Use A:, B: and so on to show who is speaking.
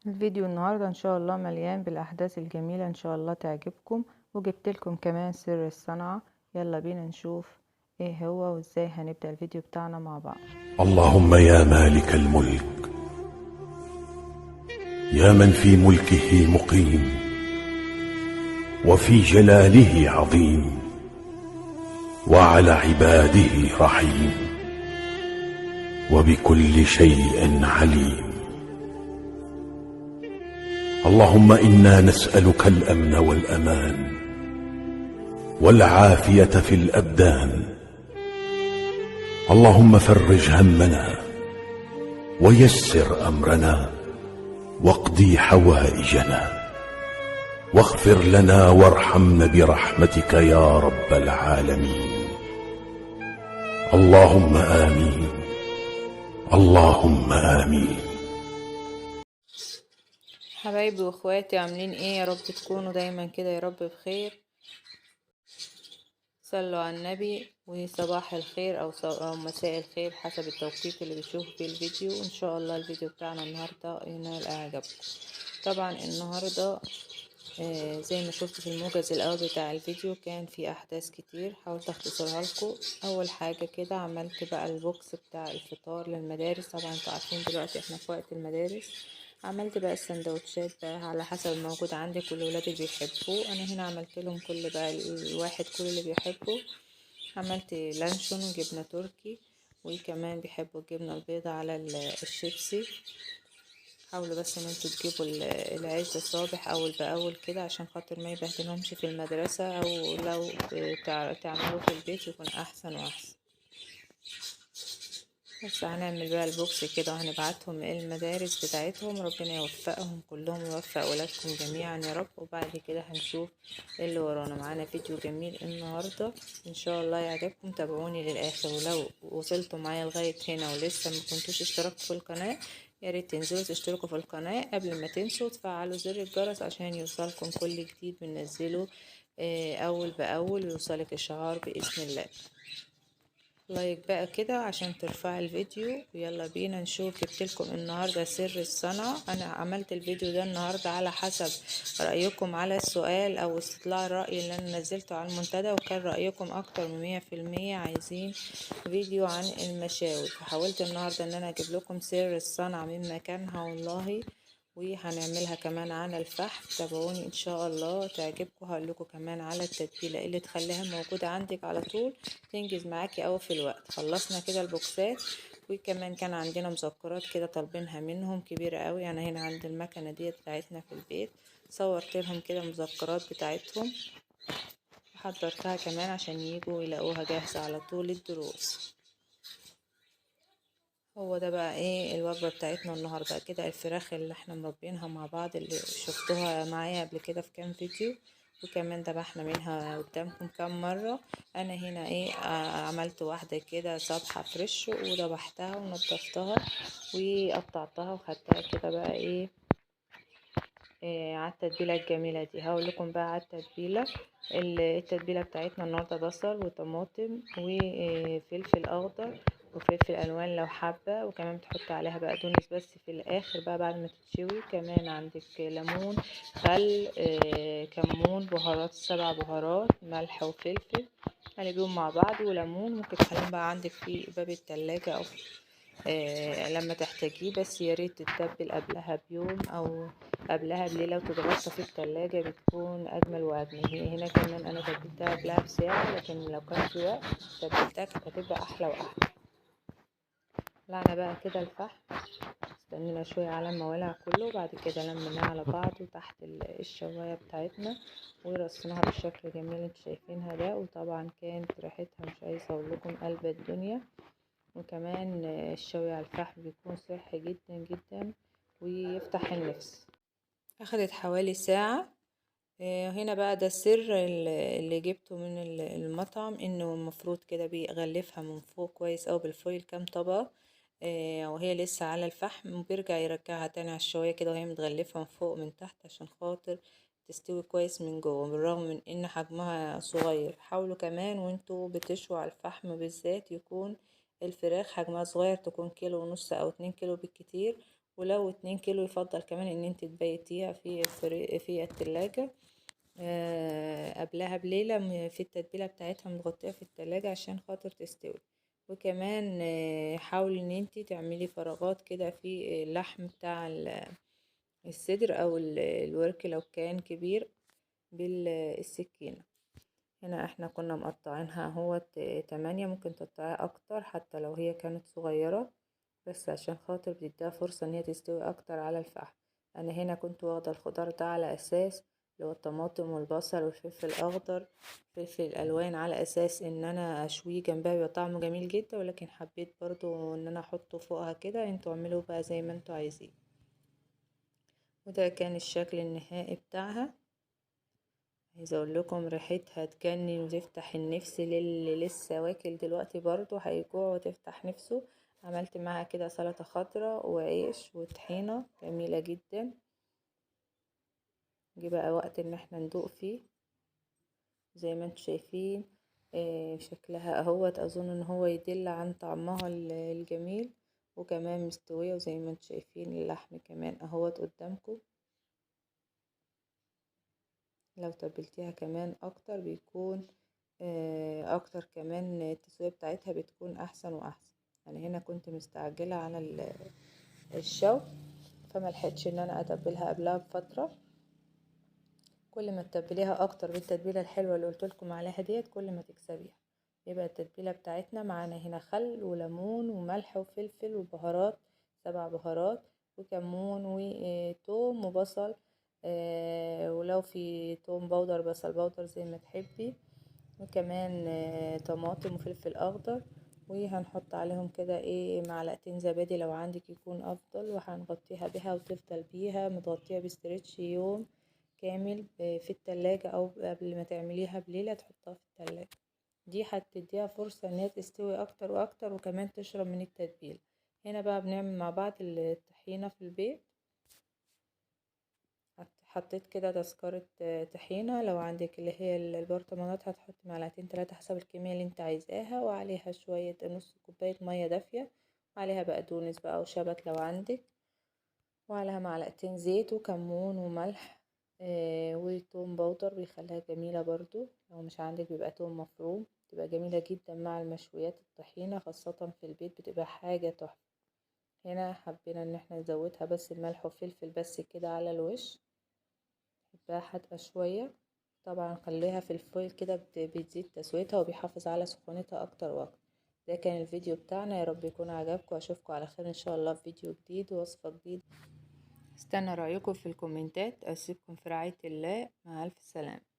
A: الفيديو النهاردة ان شاء الله مليان بالاحداث الجميلة، ان شاء الله تعجبكم، وجبت لكم كمان سر الصنعة. يلا بينا نشوف ايه هو وازاي هنبدأ الفيديو بتاعنا مع بعض.
B: اللهم يا مالك الملك، يا من في ملكه مقيم وفي جلاله عظيم وعلى عباده رحيم وبكل شيء عليم. اللهم إنا نسألك الأمن والأمان والعافية في الأبدان. اللهم فرج همنا ويسر أمرنا واقضي حوائجنا واغفر لنا وارحمنا برحمتك يا رب العالمين. اللهم آمين، اللهم آمين.
A: حبايبي واخواتي عاملين ايه؟ يا رب تكونوا دايما كده يا رب بخير. صلوا على النبي. وصباح الخير او مساء الخير حسب التوقيت اللي بتشوفوا فيه الفيديو. وان شاء الله الفيديو بتاعنا النهارده ينال اعجابكم. طبعا النهارده زي ما شفت في الموجز الاول بتاع الفيديو كان في احداث كتير، حاولت اختصرها لكم. اول حاجة كده عملت بقى ال box بتاع الفطار للمدارس. طبعا انتوا عارفين دلوقتي احنا في وقت المدارس. عملت بقى السندوتشات بقى على حسب الموجود عندك والولاد اللي بيحبوه. انا هنا عملت لهم كل بقى الواحد كل اللي بيحبه. عملت لانشون وجبنه تركي، وكمان بيحبوا الجبنة البيضاء على الشيبسي. حاولوا بس ان انتوا تجيبوا العيش ده صابح اول باول كده عشان خاطر ما يبهدلهمش في المدرسة، او لو تعملوه في البيت يكون احسن واحسن. بس هنعمل بقى ال box كده وهنبعتهم المدارس بتاعتهم. ربنا يوفقهم كلهم ويوفق ولادكم جميعا يا رب. وبعد كده هنشوف اللي ورانا. معانا فيديو جميل النهارده ان شاء الله يعجبكم، تابعوني للاخر. ولو وصلتوا معايا لغاية هنا ولسه ما كنتوش اشتركتوا في القناة، يا ريت تنزلوا تشتركوا في القناة قبل ما تنسوا تفعلوا زر الجرس عشان يوصلكم كل جديد بننزله اول باول ويوصلك اشعار باذن الله. like بقى كده عشان ترفعي الفيديو. ويلا بينا نشوف. جبتلكم النهارده سر الصنعة. انا عملت الفيديو ده النهارده على حسب رايكم على السؤال او استطلاع الراي اللي انا نزلته على المنتدى، وكان رايكم اكتر من 100% عايزين فيديو عن المشاوي. فحاولت النهارده ان انا اجيب لكم سر الصنعة من مكانها والله، وهنعملها كمان على الفحم. تابعوني ان شاء الله تعجبكم. هقول لكم كمان على التتبيله اللي تخليها موجودة عندك على طول تنجز معاكي قوي في الوقت. خلصنا كده البوكسات، وكمان كان عندنا مذكرات كده طالبينها منهم كبيرة قوي. انا هنا عند المكنه دي بتاعتنا في البيت صورت لهم كده المذكرات بتاعتهم وحضرتها كمان عشان يجوا يلاقوها جاهزة على طول الدروس. هو ده بقى ايه الوجبة بتاعتنا النهاردة كده. الفراخ اللي احنا مربينها مع بعض اللي شفتوها معايا قبل كده في كام فيديو، وكمان ذبحنا منها قدامكم كام مرة. انا هنا ايه عملت واحدة كده صبحة فريش وذبحتها ونضفتها وقطعتها وخدتها كده بقى ايه على التتبيلة الجميلة دي. هقول لكم بقى على التتبيلة. التتبيلة بتاعتنا النهاردة بصل وطماطم وفلفل اخضر وفلفل الوان لو حابة، وكمان بتحط عليها بقدونس بس في الاخر بقى بعد ما تتشوي. كمان عندك ليمون، خل، كمون، بهارات 7 بهارات، ملح وفلفل، قلبيهم مع بعض، وليمون. ممكن تخليهم بقى عندك في باب التلاجة او لما تحتاجيه، بس يا ريت تتبل قبلها بيوم او قبلها بليلة وتتغطى في التلاجة، بتكون اجمل واجمل. هي هنا كمان انا تبلتها قبلها بساعة، لكن لو كان في وقت تبلتها كانت هتبقى احلى واحلى. طلعنا بقى كده الفحم، استنينا شوية على ما ولع كله، وبعد كده لميناه على بعضه تحت الشوايه بتاعتنا ورصيناها بالشكل الجميل اللي انتوا شايفينها ده. وطبعا كانت ريحتها مش عايزه اقول لكم قلب الدنيا. وكمان الشوي على الفحم بيكون صحي جدا جدا ويفتح النفس. اخدت حوالي ساعة. هنا بقى ده السر اللي جبته من المطعم، انه المفروض كده بيغلفها من فوق كويس او بالفويل كام طبقه وهي لسه على الفحم، وبيرجع يرجعها تاني على الشوايه كده وهي متغلفه من فوق من تحت عشان خاطر تستوي كويس من جوه، بالرغم من ان حجمها صغير. حاولوا كمان وانتوا بتشوا على الفحم بالذات يكون الفراخ حجمها صغير، تكون 1.5 كيلو او 2 كيلو بالكتير، ولو 2 كيلو يفضل كمان ان انت تبيتيها في التلاجة قبلها بليلة في التتبيلة بتاعتها متغطية في التلاجة عشان خاطر تستوي. وكمان حاولي ان انت تعملي فراغات كده في اللحم بتاع الصدر او الورك لو كان كبير بالسكينة. هنا احنا كنا مقطعينها اهوت 8، ممكن تقطعيها اكتر حتى لو هي كانت صغيرة، بس عشان خاطر بتديها فرصة ان هي تستوي اكتر على الفحم. انا هنا كنت واخدة الخضار ده على اساس اللي هو الطماطم والبصل والفلفل الاخضر فلفل الالوان، على اساس ان انا اشويه جنبها بيبقى طعمه جميل جدا، ولكن حبيت برضو ان انا احطه فوقها كده. انتوا اعملوا بقى زي ما انتوا عايزين. وده كان الشكل النهائي بتاعها. عايزه اقول لكم ريحتها تجنن وتفتح النفس للي لسه واكل دلوقتي برضو هيجوع وتفتح نفسه. عملت معاها كده سلطة خضراء وعيش وطحينه جميلة جدا. جه بقى وقت ان احنا ندوق فيه. زي ما انتم شايفين شكلها اهوت، اظن ان هو يدل عن طعمها الجميل، وكمان مستوية. وزي ما انتم شايفين اللحم كمان اهوت قدامكم. لو تبلتيها كمان اكتر بيكون اكتر كمان التسوية بتاعتها بتكون احسن واحسن. انا هنا كنت مستعجلة على الشوي فما لحقتش ان انا اتبلها قبلها بفترة. كل ما تتبليها اكتر بالتتبيله الحلوة اللي قلت لكم عليها ديت كل ما تكسبيها. يبقى التتبيله بتاعتنا معانا هنا خل وليمون وملح وفلفل وبهارات، 7 بهارات، وكمون وتوم وبصل، ولو في توم powder بصل powder زي ما تحبي، وكمان طماطم وفلفل اخضر. وهنحط عليهم كده ايه معلقتين زبادي لو عندك يكون افضل، وهنغطيها بها وتفضل بيها متغطيه ب stretch يوم كامل في التلاجة، او قبل ما تعمليها بليلة تحطها في التلاجة. دي هتديها فرصة ان هي تستوي اكتر واكتر، وكمان تشرب من التتبيلة. هنا بقى بنعمل مع بعض الطحينة في البيت. حطيت كده تذكرة طحينة، لو عندك اللي هي البرطمانات هتحط معلقتين 3 حسب الكمية اللي انت عايزاها، وعليها شوية نص كوباية مية دافية، وعليها بقدونس بقى وشبت لو عندك، وعليها معلقتين زيت وكمون وملح وتوم powder بيخليها جميلة برضو. لو مش عندك بيبقى توم مفروم، بتبقى جميلة جدا مع المشويات الطحينة خاصة في البيت، بتبقى حاجة تحفة. هنا حبينا ان احنا نزودها بس الملح وفلفل بس كده على الوش، نحبها حادقة شوية. طبعا خليها في ال foil كده بتزيد تسويتها وبيحافظ على سخونتها اكتر واكتر. ده كان الفيديو بتاعنا، يا رب يكون عجبكم، اشوفكم على خير ان شاء الله في فيديو جديد ووصفة جديدة. استنى رأيكم في الكومنتات. اسيبكم في رعاية الله، مع الف سلامة.